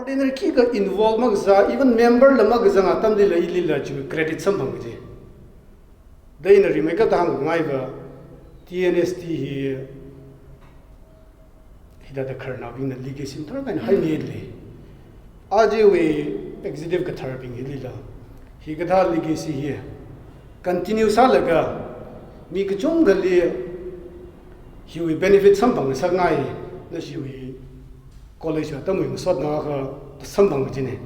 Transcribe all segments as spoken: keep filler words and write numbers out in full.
Ordinary khikha involve makasā, even member la makasā atamlila ilila chi credit samphang kaji. Da ina rimeikapta hāngngaiva, T N S T hi, hithāda khararnaobingna legacy tharan haimili. Ajawui executive katharbing hilila, hikathā legacy hi continue sālaga, mi kachungkhali hiwui benefit samphang ngasakngai, nashiwui college atamwui ngasotna akha samphang kajina.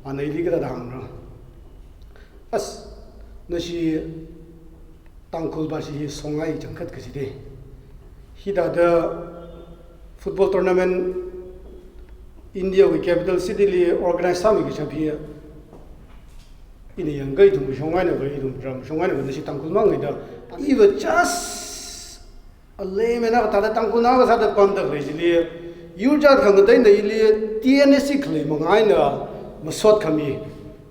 Ana ili kathāda hāngra. As, nashi Tangkhul bashi hi songai changkhat kajida. Hithāda football tournament India wui capital city li organize sāmi kachap hi, ina yangkahai ithum shong einava, ithum ram shong einava, nashi Tangkhul mang ngaida. Iva just a layman akha thāda Tangkhulna akha sāda pamda khalei chili, yur jat khangateina ili T N S T khalei manga eina masot khami,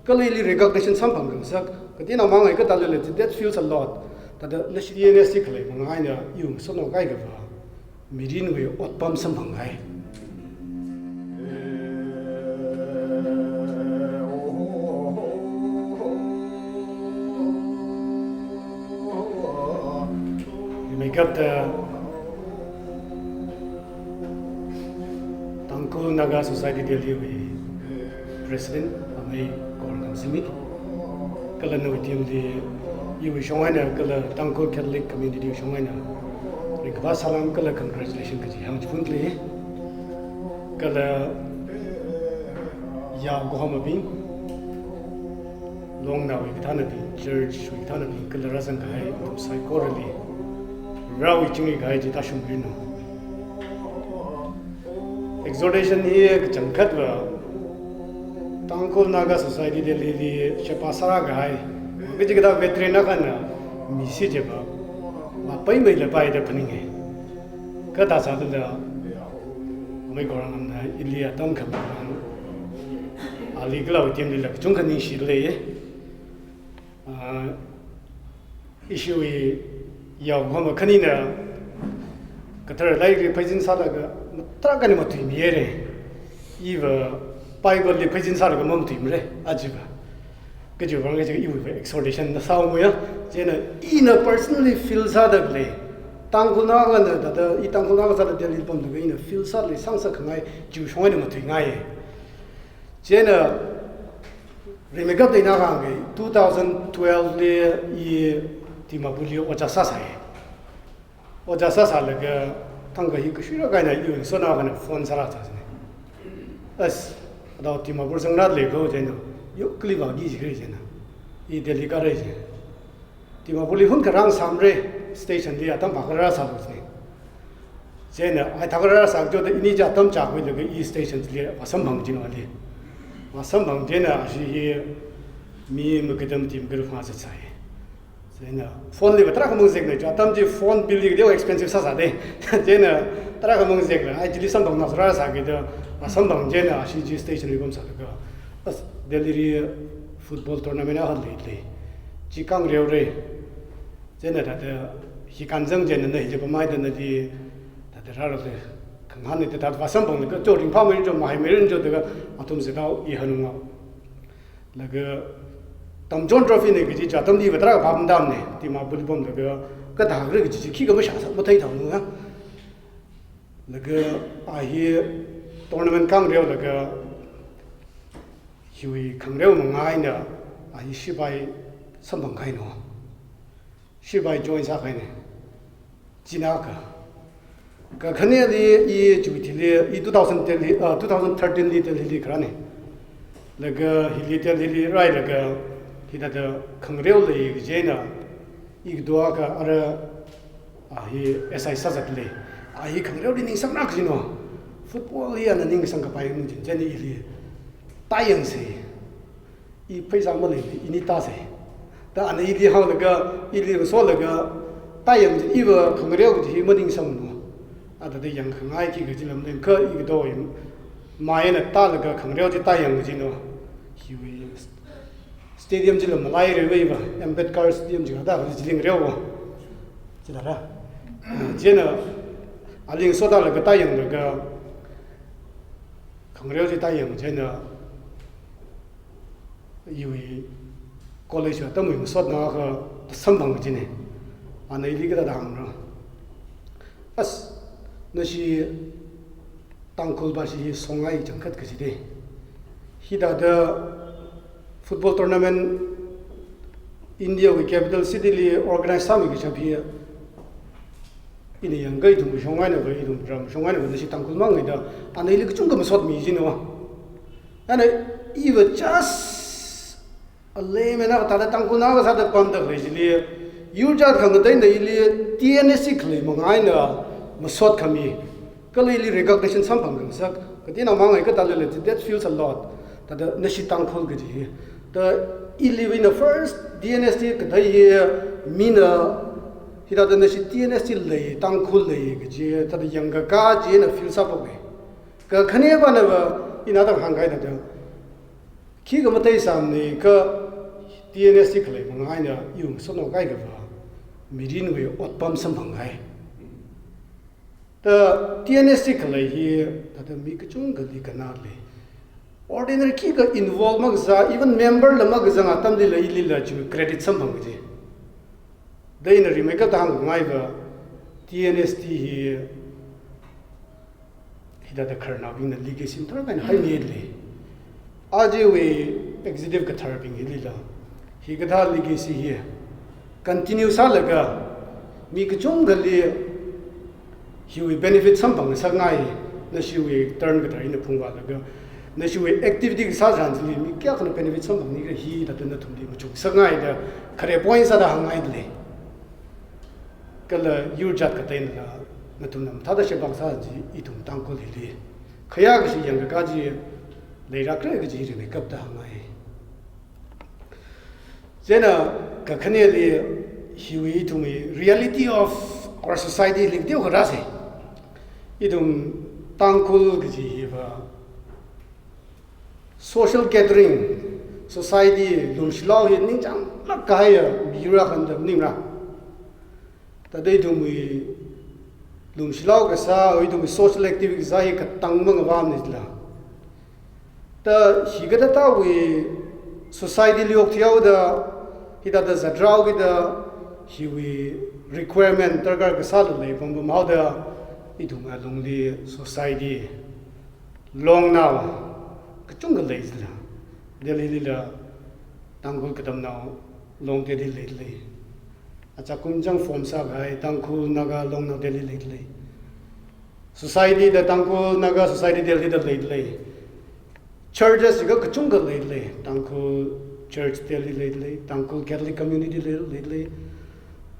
kala ili recognition samphang khangasak, kateonao mang ngaikha thālala, that feels a lot. Thāda nashi T N S T khalei manga eina iwui ngasotnao kaikhava, mirinwui otpam samphangngai. Rimeikapta Tangkhul Naga Society Delhi wui President, amei Gorangam Zimik, kala nawui team li, iwui shong eina kala Tangkhul Catholic Community wui shong eina ringkaphā salam kala congratulation kaji hāngchiphun khalei. Kala yaokahomabing, longnaowui kathānabing, church wui kathānabing, kala rāzang kahai ithum saikorali Varewui chingri kahai chi tāshungmiranu. Exhortation hi kachangkhatva Tangkhul Naga Society Delhi li sheba sāra kahai, kachikathā veteran akhana misi chiva, mapaimeila paida phaninga. Kathā sāda, amei Gorangamna ili atam khami, ali kala awui team lila kachungkha ningshida leiya. Ah, ishiwui yaokahoma khanina kathara lairikli pheisin sālaga tarākhana matuimihaira. Iva Bible li pheisin sālaga mamatuimara, ajiva. Kajiwui vang kaji iwui exhortation na sāungmuya. Chieina ina personally feel sāda khalei, Tangkhulna akhana thāda, i Tangkhulna akha sāda Delhi pamda khalei ina feel sāda khalei sāngasak khangai, chiwui shong eina matuingai. Chieina rimeikapta ina kahāngkahai, two thousand twelve li i Dimapur li ojā sāsai. Ojā sāsālaga thangkha hi kashuira kahaina iwui ngasotnao akhana phone sārāsā jina. As, adao Dimapur zangrāda lei kho jina, yo kali vāki jikhala jina. I Delhi kāra jina. Dimapur li hunkha rāngasāmara, station li atam phākha rāsālu jina. Chieina, ai thākha rāsā kajoda ini chi atam chākhuilaga i station li vāsamphang jina ali. Vāsamphang chieina ashi hi mi makadam team group phā zatsai. Chieina phone liva tarākha mangazekna, chi atam chi phone bill li kateokha expensive sāsāda. Chieina tarākha mangazekla, ai chili samphang ngasārasāki da, vāsamphang chieina ashi chi station li pamsālaga, as, Delhi li football tournament akha leilei. Chi khangareora. Chieina thāda hi kanzang chieina na hi chi pamhaida nali thāda rāra le. Khangahān ni thāda vāsamphanglaga, cho ringphāmeirin cho, mahaimeirin cho da kha athum zidao i hanungao. Laga Tamchon Trophy na kaji chi atamliva tarākha phāpamdamna, Dimapur li pamlaga kathākhala kaji chi khikha mashāsā matheithaonga. Laga a hi tournament khangareolaga hiwui khangareo manga eina a hi sipai samphang kahaina. Sipai join sākahaina. China kha. Kakhaneli i chiwui thili, i two thousand ten li, ah, two thousand thirteen li Delhi li kharāna. Laga hili Delhi li rālaga, hithāda khangareo lei kaji eina, i kato akha ara, a hi S I sāzatli. A hi khangareoli ningsangra kajina. Football li ana ningsang kapai mung jin, chieina ili tāyangsa. I pheisā maleili, ini tāsa. Da ana ili hānglaga, ili ngasolaga, tāyang jin iva khangareo kaji hi maningsangmana. A thāda yangkhangai khikha chila malei kha i kato i mai eina tālaga khangareo chi tāyang kajina. Hiwui stadium chila malaira vaiva, Ambedkar Stadium chi kathā kali chili ngareova. Chithāra. Chieina ali ngasotālaga tāyanglaga, Ngareo chi tāyang chieina iwui college atamwui masotna akha samphang kajina. Ana ili kathāda hāngra. As, nashi Tangkhul pāshi songai changkhat kajida. Hithāda football tournament India wui capital city li organize sāmi kashap hi ina yangkha ithum shong eina va, ithum ram shong eina va, nashi Tangkhul mangngaida, ana ili kachungkha masotmi jina. Ana iva just a layman akha thāda Tangkhulna akha sāda pamda khalei chili, yur jat khangateina ili T N S T khalei mangaina masot khami. Kala ili recognition samphang khangasak, kateonao mangai kathālala, that feels a lot. Thāda nashi Tangkhul kaji hi. Thāda ili wui eina first T N S T kathei hi mina, hithāda nashi T N S T lei, Tangkhul lei kaji, thāda yangkaka chieina feel sāphoka. Kakhane pana va, ina thang hāngkahai thāda, khikha matheisāmana kha T N S T khalei mangaina iwui masotnao kaikha va, mirinwui otpam samphanghai. Thāda T N S T khalei hi, thāda mi kachungkhali kannalei. Ordinary khikha involve makasā, even member la makasā atamli la ilila chi credit samphang kaji. Thāda ina rimeikapta hāngngaiva, T N S T hi, hithāda khararnaobingna legacy mathālāk eina haimilei. Ajawui executive katharbing hilila, hikathā legacy hi continue sālaga, mi kachungkhali hiwui benefit samphang ngasakngai, nashiwui turn kathar ina phungvālaga, nashiwui activity kasā tharan chili mi kayākhana benefit samphangni kha hithāda nathumli machuk ngasakngaida, khare point sāda hāngngaidalei. Kala yur jat kateinala, nathumna mathāda sheba kasā chi ithum Tangkhul hili khayākashi yangkaka chi leilākra kaji rimeikapta hāngngai. Chieina kakhaneli hiwui ithumwui reality of our society li teokha rāsa. Ithum Tangkhul kaji hiva social gathering, society lumshilao hi ningchānglāk kahaiya miyur akha da maningra. Thāda ithumwui lumshilao kasā, ithumwui social activity kasā hi katang mangavamnila. Thāda hikathāwui society li okthuihaoda, hithāda zatrao kida, hiwui requirement darkar kasāla leipam pamhaoda, ithum alungli society, longnao kachungkha leisila. Delhilila Tangkhul Katamnao Long Delhi leilei. Achākum chang form sākahai Tangkhul Naga Longnao Delhi leilei. Society da Tangkhul Naga Society Delhi da leilei. Churches kha kachungkha leilei. Tangkhul Church Delhi leilei. Tangkhul Catholic Community lei-, leilei.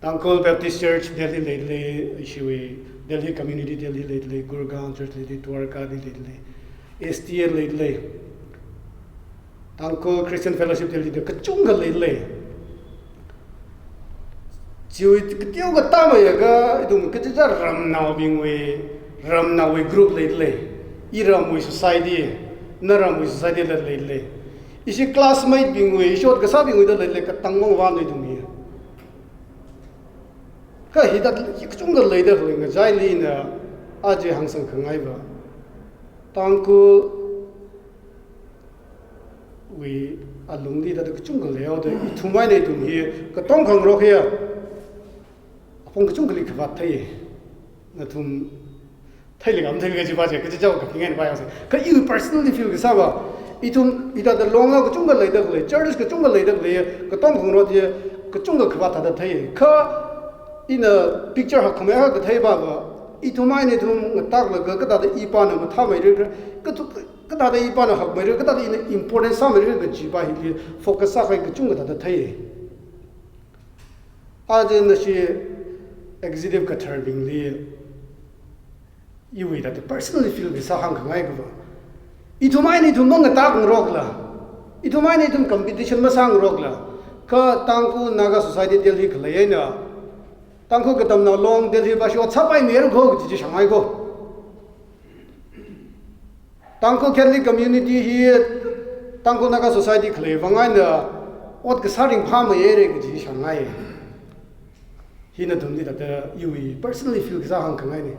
Tangkhul Baptist Church Delhi leilei. Ishiwui Delhi Community Delhi leilei. Gurgaon Church leilei. Dwarka Delhi leilei. S D A leilei. Tangkhul Christian Fellowship Delhi da kachungkha leilei. Chiwui kateokha tāmeiakha, ithum kachichā ramnaobingwui, ramnaowui group leilei. Iramwui society, naramwui society la leilei. Ishi classmate bingwui, ishi ot kasābingwui da leilei, katang mangavamna ithum hi. Kha hithāda kachungkha leida khalei ngachaili ina aja hāngsang khangaiva, Tangkhul wui alungli thāda kachungkha leihaoda, ithum eina ithum hi katong khangarok hiya apong kachungkhali khavāt thei. Nathum theili kam theili kaji pa je, kaji jao kapingai pa yangsa. Kha iwui personally feel kasāva, ithum hithāda longnao kachungkha leida khalei, churches kachungkha leida khalei, katong khangarok hi kachungkha khavāt thāda thei. Kha ina picture hakhamei akha kathei pava, ithum eina ithum ngataklaga kathāda ipana mathāmeira, kathu-, kathāda ipana hakmeira, kathāda ina important sāmeira kaji pa hili focus sākahai kachungkha thāda thei. Aja nashi executive katharbingli iwui thāda personally feel kasā hāngkhangai kava, ithum eina ithum mangatak ngarokla, ithum eina ithum competition masāngarokla, kha Tangkhul Naga Society Delhi khalei eina Tangkhul Katamnao Long Delhi pashi ot sāpaimira kho kaji chi shāngngai kho. Tangkhul Catholic Community hi Tangkhul Naga Society khalei vang eina ot kasā ringphāmeira kaji shāngngai. Hi nathumli thāda iwui personally feel kasā hāngkhangaina.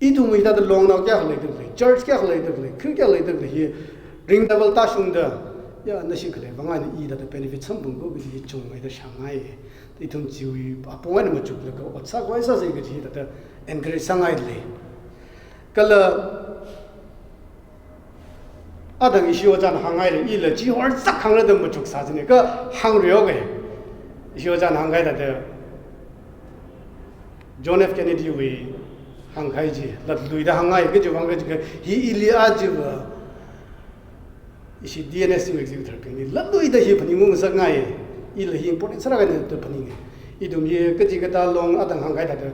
Ithum hithāda longnao kayākha leidalei, church kayākha leidalei, khir kayākha leidalei hi ring level tāshungda, ya, nashi khalei vang eina hithāda benefit samphang ko kaji hi chungmeida shāngai. Ithum chiwui apong eina machuklaga ot sākhavai sāsa kaji hithāda encourage sāngailei. Kala adang ishi ojāna hāngngailei, ila chi horzak hāngra da machuksā jine, kha hāngreo ke. Ishi ojāna hāngkahai thāda John F Kennedy wui hāngkahai chi latluida hāngngai, kajiwui vang kaji kha hi ili ajiva ishi D N S wui executor bingli latluida hi phaningung ngasakngai. Ila hi important sālāk eina da phaninge. Ithum hi kachikathā long adang hāngkahai thāda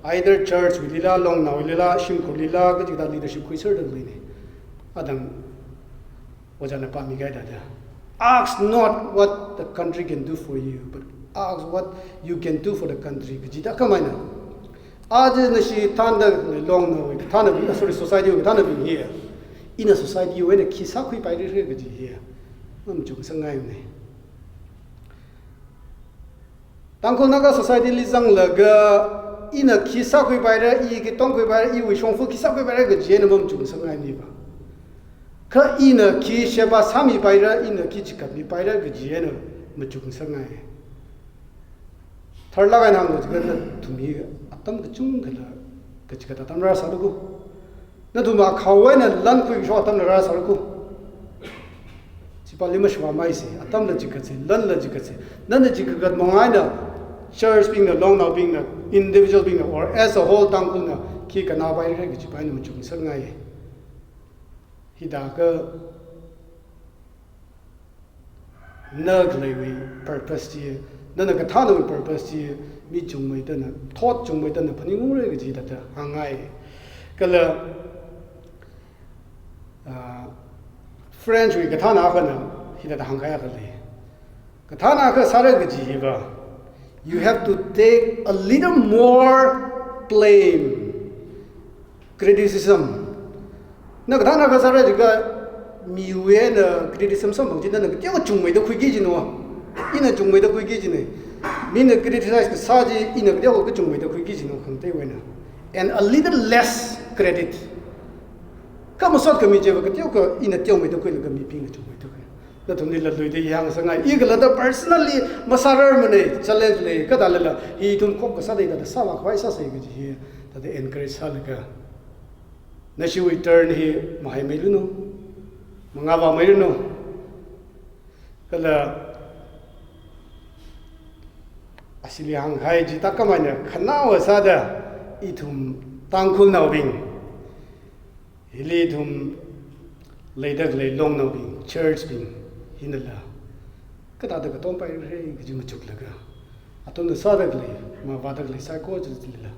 either church wuilila, longnaowuilila, shimkhurlila, kachikathā leadership khuiserdaleine. Adang ojāna pāmikahai thāda, "Ask not what the country can do for you, but ask what you can do for the country," kaji thākhameina. Aja nashi thānda longnao, kathānabing, sorry, society kathānabing hi, ina society wui eina khi sākhuipaira kaji hi machuk ngasakngaine. Tangkhul Naga society li zanglaga ina khi sākhuipaira, i khi tongkhuipaira, iwui shongfa khi sākhuipaira kaji eina machuk ngasakngaine ba. Kha ina khi sheba sāmipaira, ina khi chikatmipaira kaji eina machuk ngasakngai. Tharlāk eina hānglu jiakha nathum hi atam kachungkhala kachikathā atam rāsālu ko. Nathum akhawui eina lan khuikashok atamla rāsālu ko. Chipāli mashimānmei se, atamla chikatse, lanla chikatse. Nana chikakat mong eina church bingna, longnaobingna, individual bingna, or as a whole Tangkhulna khi kannāpaira kaji pa eina machuk ngasakngai. Hithākha na khaleiwui purpose chi, nana kathānawui purpose chi, mi chungmeida na, thot chungmeida na phaningungra kaji thāda hāngngai. Kala, ah, French wui kathāna akhana hithāda hāngkahai akha lei. Kathāna akha sāra kaji hiva, you have to take a little more blame, criticism. Na kathāna akha sāra jiakha miwui eina criticism samphang chi nana kateokha chungmeida khuiki jino. Ina chungmeida khuiki jine. Mina criticize kasā chi ina kateokha kachungmeida khuiki jino khangateiwui eina. And a little less credit. Kha masot khami chiva kateokha ina teomeida khuilaga mibingna chungmeida khui. Nathumli latluida hāngngasakngai. I khalatta personally masārarmane, challenge lei, kathālala hi ithum khop kasā thāda sāvākhavai sāsa kaji hi thāda encourage sālaga, nashiwui turn hi mahaimeilu no, mangavāmeilu no. Kala ashili hāngkahai chi thākhameina khanaowa sāda ithum Tangkhulnaobing, hili ithum leida khalei longnaobing, church bing hinala kathāda katompai re kaji machuklaga, athumna sāda khalei, mavāda khalei saikora chilila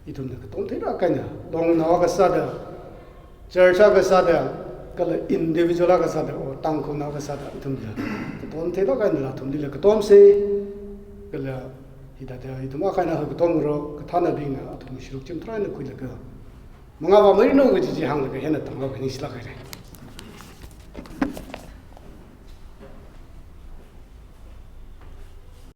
ithumna katom theilāk eina, longnao akha sāda, church akha sāda, kala individual akha sāda, or Tangkhulnao akha sāda, ithumla katom theilāk einala athumlila katomse. Kala hithāda ithum akha eina akha katomro, kathānabingna athum sharuk chimtharan eina khuilaga mangavāmeiranu kaji chi hānglaga hina tanglo kani shilāk haire.